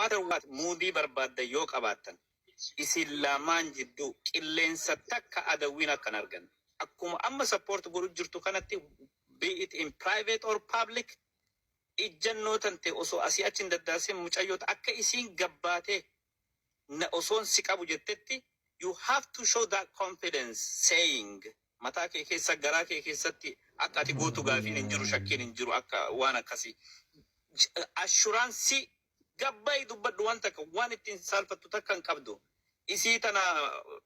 Matter what, muudii barbaaddan yoo qabaattan, isin lamaan jidduu qilleensa takka adawwiin akkan argan. Akkuma amma support godhu jirtu kanatti, be it in private or public, ijjannoo tante osoo asii achi hin daddaasin, mucayyoota akka isiin gabbaatee na osoon si qabu jettetti, you have to show that confidence, saying mataa kee keessa, garaa kee keessatti akka ati gootu gaafiin hin jiru, shakkiin hin jiru. Akka waan akkasii assurance gabbayi dubbadhu. Waan takka waan ittiin saalfattu takka hin qabdu. Isii tana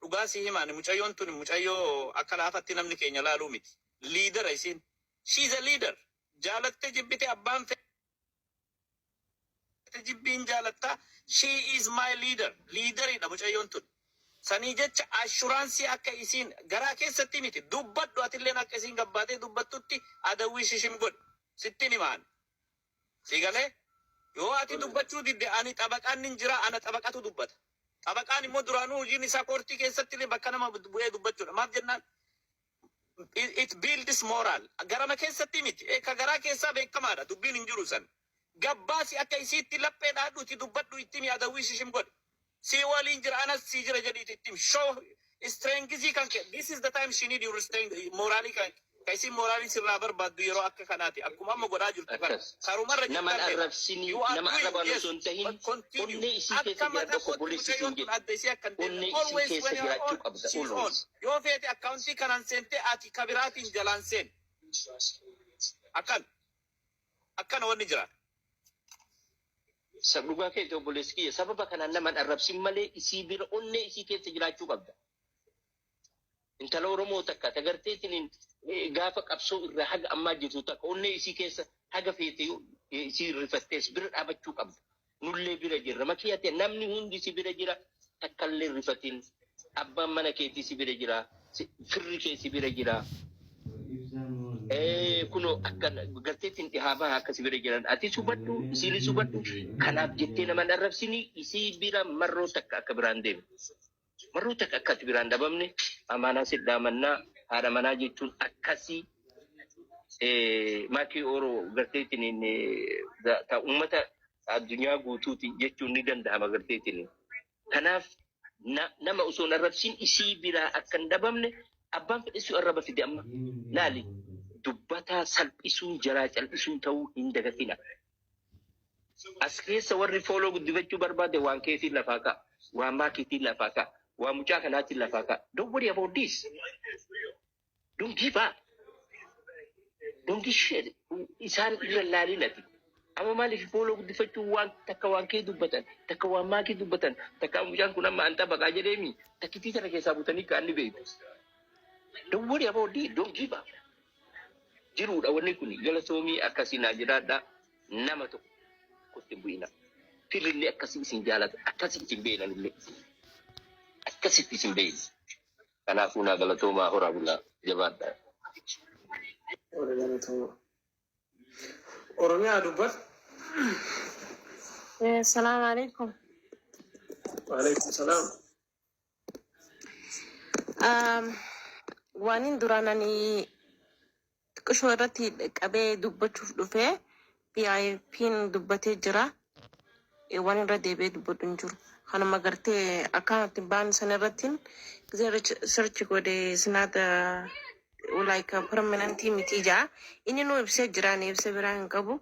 dhugaa si himaan, mucayyoon tun mucayyoo akka laafatti namni keenya laaluu miti. Leader isiin, she is a leader. Jaalatte jibbite, abbaan fedhe jibbiin jaalattaa, she is my leader. Leaderidha mucayyoon tun. Sanii jecha assurance akka isiin garaa keessatti miti dubbadhu. Atilleen akka isiin gabbaatee dubbattutti adawwii shishim godhi. Sittin himaan si galee, yoo ati dubbachuu didde, ani xabaqaan nin jira, ana xabaqatu dubbata. Xabaqaan immoo duraanuu hojiin isaa koortii keessatti illee bakka nama bu'ee dubbachuudha. Maaf jennaan, it builds moral. Garama keessatti miti, ka garaa keessaa beekamaadha, dubbiin hin jiru. San gabbaasi, akka isiitti laphee dhaadhuuti dubbadhu. Itti adawwii shishim godhi. Si waliin jira, anas si jira jedhiiti itti show strengthii kan kee. This is the time she need your strength, moraalii kan ka isiin moraalii sirraa barbaaddu yeroo akka kanaati, akkuma amma godhaa jirtu kana. Akkas. Karumarra. Nama arrabsinii, nama arrabaan osoo hin tahin, onnee isii keessa jiraadhu, akka obboleessi siin jedhu. Adda isii akka Onnee isii keessa jiraachuu qabda always. Yoo feete akkaawuntii kanaan seentee, ati kabiraatiin jalaan seen. Akkan akkana wanni jira. Dhugaa keeti, obboleessi kiyya, sababa kanaan nama arrabsin malee isii bira onnee isii keessa jiraachuu qabda. Intala Oromoo takka tagarteetiin gaafa qabsoo irraa haga ammaa jirtu takka onnee isii keessa haga feete isii rifattees bira dhaabachuu qabda. Nullee bira jirra. Makiyaate, namni hundi si bira jira. Takkallee rifatin. Abbaan mana keetii si bira jira. Firri kee si bira jira. Kunoo akka garteetiin dhihaa baha akka si bira jiran ati hubadhu, isiinis hubadhu. Kanaaf jettee nama hin arrabsini. Isii bira marroo takka akka biraan deemu. Marroo takka akka ati biraan dhabamne amaanaa si dhaamannaa. Haadha manaa jechuun akkasii. Maakii Ooroo garteetiin ta uummata addunyaa guutuuti jechuun ni danda'ama garteetiin. Kanaaf nama osoo hin arrabsin isii biraa akka hin dhabamne. Abbaan fedhe si arraba fide, amma laali, dubbataa salphisuun jalaa cal'isuun ta'uu hin dagatina. As keessa warri follow guddifachuu barbaade waan keetiin lafaa ka'a, waan maakiitiin lafaa ka'a, waan mucaa kanaatiin lafaa ka'a. Don't worry about this. Don't give up. Don't give shit. Isaan irra laalinati. Amma maaliif follow guddifachuu waan takka waan kee dubbatan, takka waan maakii dubbatan, takka mucaan kun amma an xabaqaa jedheemi takkitii kana keessaa butanii ka'an ni beeku. Don't worry about this. Don't give up. Jiruudha wanni kun. Galatoomii, akkasii naa jiraadha. Nama tokkotti hin bu'ina. Firrillee akkasii isin jaalata, akkasii isin beekanillee akkasitti isin beeyna. Kanaafuu naa galatoomaa, horaa bulaa, jabaadha. Galatoomaa. Oromiyaa, dubbatu. Assalamu alaikum. Waalaikum salaam. Waan duraan ani xiqqishoo irratti qabee dubbachuuf dhufee PIP'n dubbatee jira. Waan irra deebi'ee dubbadhu hin jiru. Kanuma gartee akkaanatti baan sana irratti search godhe, sinaata like permanentii miti jaa. Inni nu ibsee jira, ani ibsa biraa hin qabu.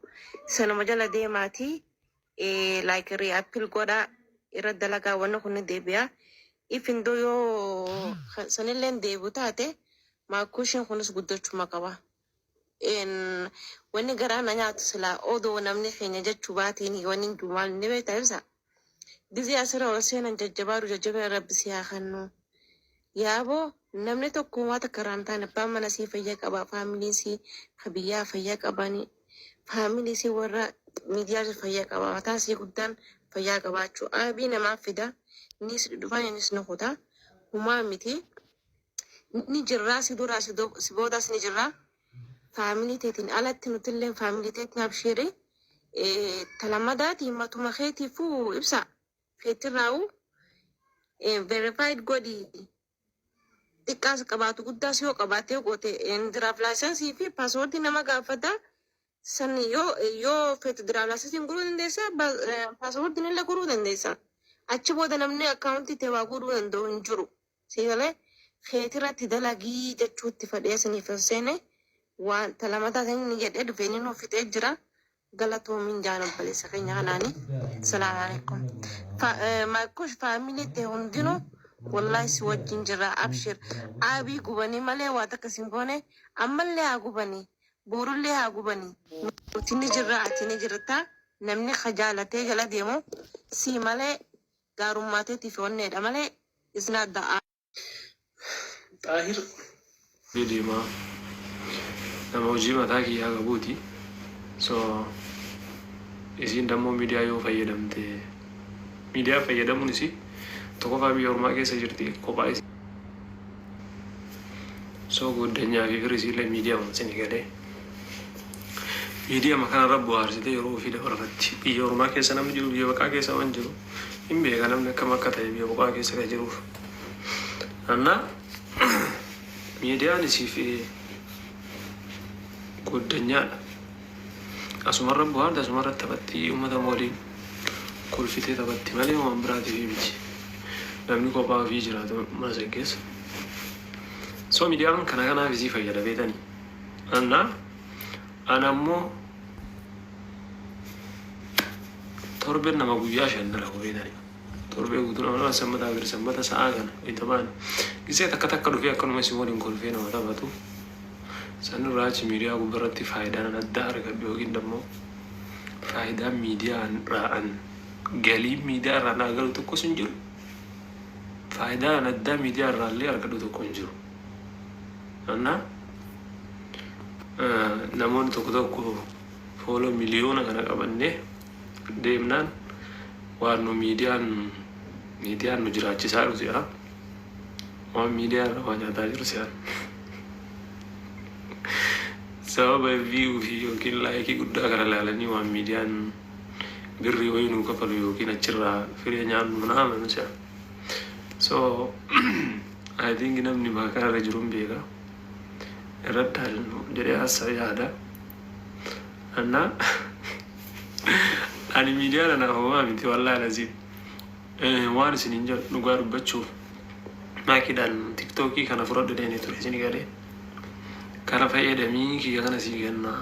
Sanuma jala deemaatii like reappeal godhaa, irra dalagaa, wanni kun ni deebi'a. If indoo yoo sanillee deebi'u taate, maakushiin kunis guddachuma qaba. Wanni garaa na nyaatu silaa odoo namni keenya jechuu baateen wanni hin jiru maal ni beektaa, ibsa. Gizee asirra ol seenan jajjabaadhu, jajjabina rabbi si haa kennu. Yaaboo, namni tokko waa takka irraa hin taane, abbaan mana sii fayyaa qaba, faamiliin sii ka biyyaa fayyaa qabani, faamilii sii warra miidiyaa fayyaa qaba, mataan sii guddaan fayyaa qabaachuu. Aabii namaaf fida, innis dhufan, innis ni kuta, humaa miti. Ni jirraa, si duraa si boodaas ni jirraa. Faamilii teetiin alatti nutillee faamilii teetiin abshiirii. Talamadaati matuma keetiifuu, ibsa keetirraa'u verified godhi. Xiqqaas qabaatu guddaas yoo qabaate yoo goote, driver licensii fi paaswoordii nama gaafata. San yoo feete driver license guruu dandeessa, paaspoortiin illee guruu dandeessa. Achi booda namni akkaawuntii ta'e waa godhuu danda'u hin jiru. Siigalee keetirratti dalagii jechuutti fedhee siniif hin seene waan talamataa inni jedhee dhufee inni nuuf fixee jira. Galatoomiin jaan obboleessa keenya kanaani. Salaamu alaikum. Maakush family ta'e hundinuu wallahi si wajjin jira, abshir. Aabii gubanii malee waa takka sin goone, ammallee haa gubanii, boorullee haa gubanii. Nuti ni jirra, ati ni jirta. Namni kajaalatee jala deemu si malee gaarummaateetiif onneedha malee isna adda. Xaahir. Deemaa nama hojii mataa kiyyaa qabuuti. So isiin dammoo miidiyaa yoo fayyadamte, miidiyaa fayyadamuun isii tokkoffaa biyya ormaa keessa jirti kophaa isii. So goddanyaa fi firri isiillee miidiyaa sini galee. Miidiyaa kanarra bohaarsitee yeroo ofii dabarfatti. Biyya ormaa keessa namni jiru, biyya baqaa keessa waan jiru hin beeka namni akkam akka ta'e biyya baqaa keessa kan jiruuf. Annaa miidiyaan isiif goddanyaadha. Asumarra bohaarti, asumarra taphatti, uummata waliin kolfitee taphatti malee waan biraatiif miti. Namni kophaa ofii jiraatu mana san keessa. So miidiyaan kana kanaaf isii fayyada beetanii. Annaa ana ammoo torbeen nama guyyaa 5 dalagu beetanii. Torbee guutuu nama nama sanbataa fi sanbata sa'aa kana wayitamaan gisee takka takka dhufee akkanuma isin waliin kolfee nama taphatu. Sanirraa achi miidiyaa gubbaarratti faayidaan addaa argadhu yookiin immoo faayidaan miidiyaa irraa an galii miidiyaa irraa naa galu tokkos hin jiru. Faayidaan addaa miidiyaa irraa illee argadhu tokko hin jiru. Annaa namoonni tokko tokko follow miliyoona kana qabannee deemnaan waan nu miidiyaan nu jiraachisaa jiru si'a. Waan miidiyaa irra waa nyaataa jiru si'a. Sababa view fi yookiin like guddaa kana ilaalanii waan miidiyaan birrii wayii nuu kafalu yookiin achirraa firee nyaannu na amanu si'a. So I think namni bakka kanarra jiru hin beeka. Irratti haalnu jedhee hasa yaada. Annaa ani miidiyaa nanaaf homaa miti, wallaahi laziim. Waan isin hin jedhu, dhugaa dubbachuuf maakiidhaan tiktookii kana fudhadhu deemee ture isin galee. Kana fayyadamii, kiyya kana sii kennaa.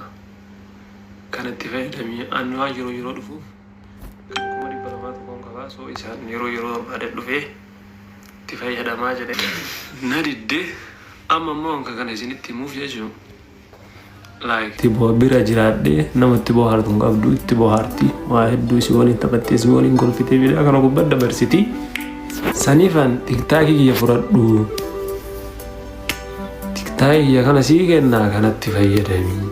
Kanatti fayyadamii, ani waan yeroo yeroo dhufuuf 200,000 tokkoon qabaa, so isaan yeroo yeroo barbaade dhufee itti fayyadamaa jedhe. Na diddee amma immoo hanka kana isinitti himuuf jechuun. Like. Itti bira jiraadhee nama itti bohaartu hin qabdu, itti bohaarti, waa hedduu si waliin taphattee, si waliin kolfitee miidhaa kana gubbaa dabarsiti. Saniifan tiktaakii kiyya fudhadhu. Tiktaakii kiyya kana sii kennaa, kanatti fayyadamii.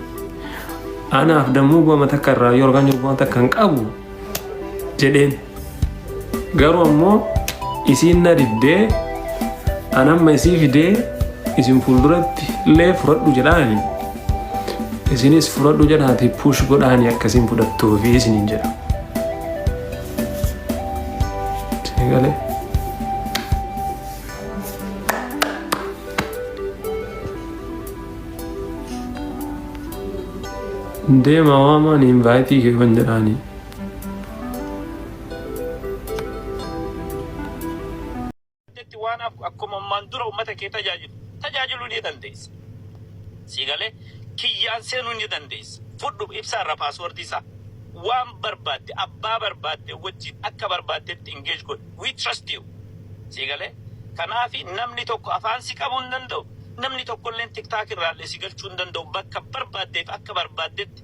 Anaaf dammuu bu'ama takka irraa yoo argaan jiru bu'aa takka hin qabu jedheen. Garuu ammoo isiin na diddee anamma isii fidee isin fuulduratti illee fudhadhu jedhaani. Isinis fudhadhu jedhaati push godhaani akkasiin fudhattuufi isiniin jedha. Isin galee? Deema waamaan invite keewwan jedhaani. Itti waan akkuma ammaan dura uummata kee tajaajilu tajaajiluu ni dandeessa. Si galee kiyyaan seenuu ni dandeessa. Fudhu ibsaa irra paaswordii isaa. Waan barbaadde abbaa barbaadde wajjin akka barbaaddetti engage godhi. We trust you. Si galee kanaafi namni tokko afaan si qabuu hin danda'u. Namni tokko illee tiktaak irraallee si galchuu hin danda'u. Bakka barbaaddeef akka barbaaddetti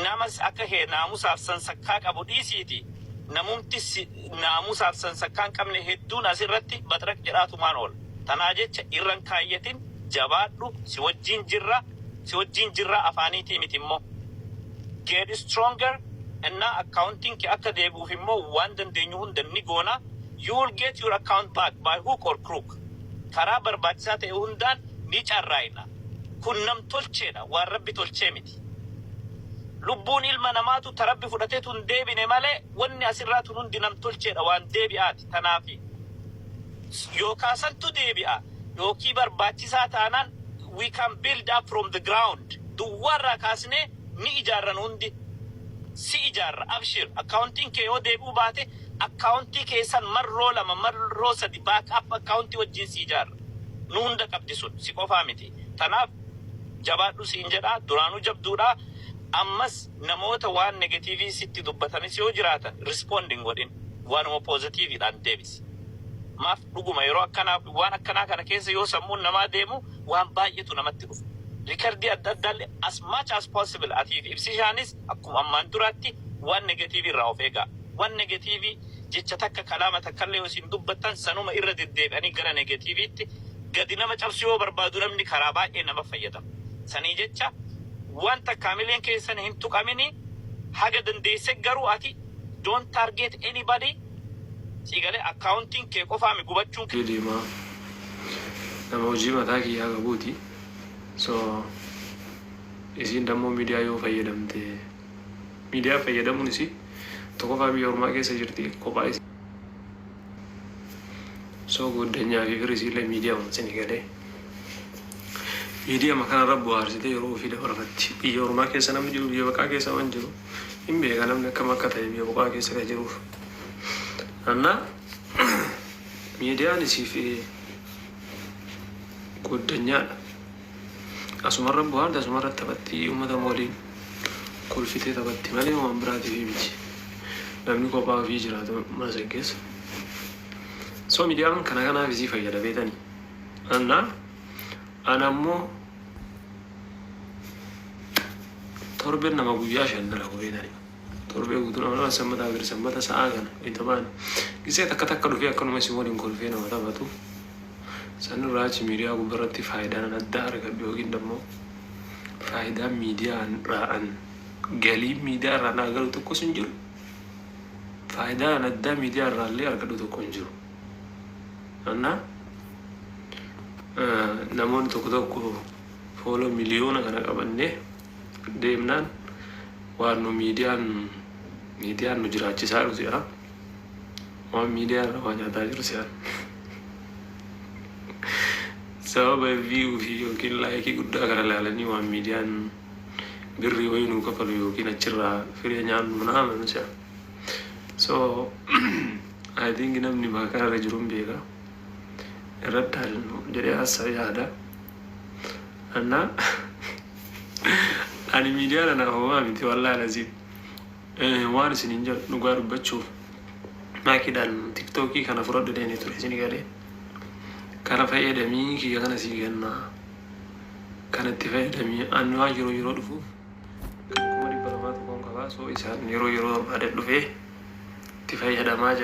namas akka kee naamusaaf sansakkaa qabu dhiisiiti. Namumti naamusaaf sansakkaa hin qabne hedduun asirratti baxraq jedhaatumaan oola. Tanaa jecha irran kaayyatin, jabaadhu, si wajjin jirra, si wajjin jirra afaaniitii miti immoo. Get stronger innaa accounting kee akka deebi'uuf immoo waan dandeenyu hunda ni goona. You will get your account back by hook or crook. Karaa barbaachisaa ta'e hundaan ni carraayna. Kun nam tolcheedha, waan rabbi tolchee miti. Lubbuun ilma namaatu ta rabbi fudhateetu hin deebine malee wanni asirraa tun hundi nam tolcheedha, waan deebi'aati. Tanaafi yookaa santu deebi'a yookii barbaachisaa taanaan we can build up from the ground. Duwwaarraa kaasnee Ni ijaarran hundi. Si ijaarra, abshir. Akkaawuntiin kee yoo deebi'uu baate, akkaawuntii keessan marroo lama, marroo sadi backup akkaawuntii wajjin si ijaarra. Nu hunda qabdi sun, si qofaa miti. Tanaaf jabaadhu siin jedhaa, duraanuu jabduudha. Ammas namoota waan negative sitti dubbatanis yoo jiraatan respond hin godhin. Waanuma positiveiidhaan deebisi. Maaf dhuguma yeroo akkanaa waan akkanaa kana keessa yoo sammuun namaa deemu waan baay'eetu namatti dhufa. Recordii adda addaallee as much as possible atiif ibsishaanis akkuma ammaan duraatti waan negative irraa of eegaa. Waan negative jecha takka, kalaama takkallee yoo isin dubbattan, sanuma irra deddeebi'anii gara negativeiitti gadi nama cabsuu yoo barbaadu namni karaa baay'ee nama fayyadama. Sanii jecha waan takka miileen keessan hin tuqamini haga dandeesse. Garuu ati don't target anybody. Siigalee akkaawuntiin kee qofaami gubachuun Deemaa nama hojii mataa kiyyaa qabuuti. So isiin dammoo miidiyaa yoo fayyadamte, miidiyaa fayyadamuun isii tokkoffaa biyya ormaa keessa jirti kophaa isii. So goddanyaa fi firri isiillee miidiyaa isin galee. Miidiyaa kanarra bu'aarsitee yeroo ofii dabarfatti. Biyya ormaa keessa namni jiru, biyya baqaa keessa waan jiru hin beeka namni akkam akka ta'e biyya baqaa keessa kan jiruuf. Annaa miidiyaan isiif goddanyaadha. Asumarra bu'aarte, asumarra taphatti, uummata waliin kolfitee taphatti malee waan biraatiif miti. Namni kophaa ofii jiraatu mana san keessa. So miidiyaan kana kanaaf isii fayyada beetanii. Annaa ana ammoo torbeen nama guyyaa 5 dalagu beetanii. Torbee guutuu nama nama sanbataa fi sanbata sa'aa kana itti ba'an. Gisee takka takka dhufee akkanuma isin waliin kolfee nama taphatu. San irraa achi miidiyaa gubbaarratti faayidaan addaa argadhu yookiin immoo faayidaan miidiyaa irraa an galii miidiyaa irraa naa galu tokkos hin jiru. Faayidaan addaa miidiyaa irraa illee argadhu tokko hin jiru. Annaa namoonni tokko tokko follow miliyoona kana qabannee deemnaan waan nu miidiyaan nu jiraachisaa jiru si'a. Waan miidiyaa irra waa nyaataa jiru si'a. Sababa view fi yookiin likeii guddaa kana ilaalanii waan miidiyaan birrii wayii nuu kafalu yookiin achirraa firee nyaannu na amanu si'a. So I think namni bakka kanarra jiru hin beeka. Irratti haalnu jedhee hasa yaada. Annaa ani miidiyaa nanaaf homaa miti, wallaahi laziim. Waan isin hin jedhu, dhugaa dubbachuuf maakiidhaan tiktookii kana fudhadhu deemee ture isin galee. Kana fayyadamii, kiyya kana sii kennaa. Kanatti fayyadamii ani waan yeroo yeroo dhufuuf kan 200,000 tokkoon qabaa, so isaan yeroo yeroo barbaade dhufee itti fayyadamaa jira.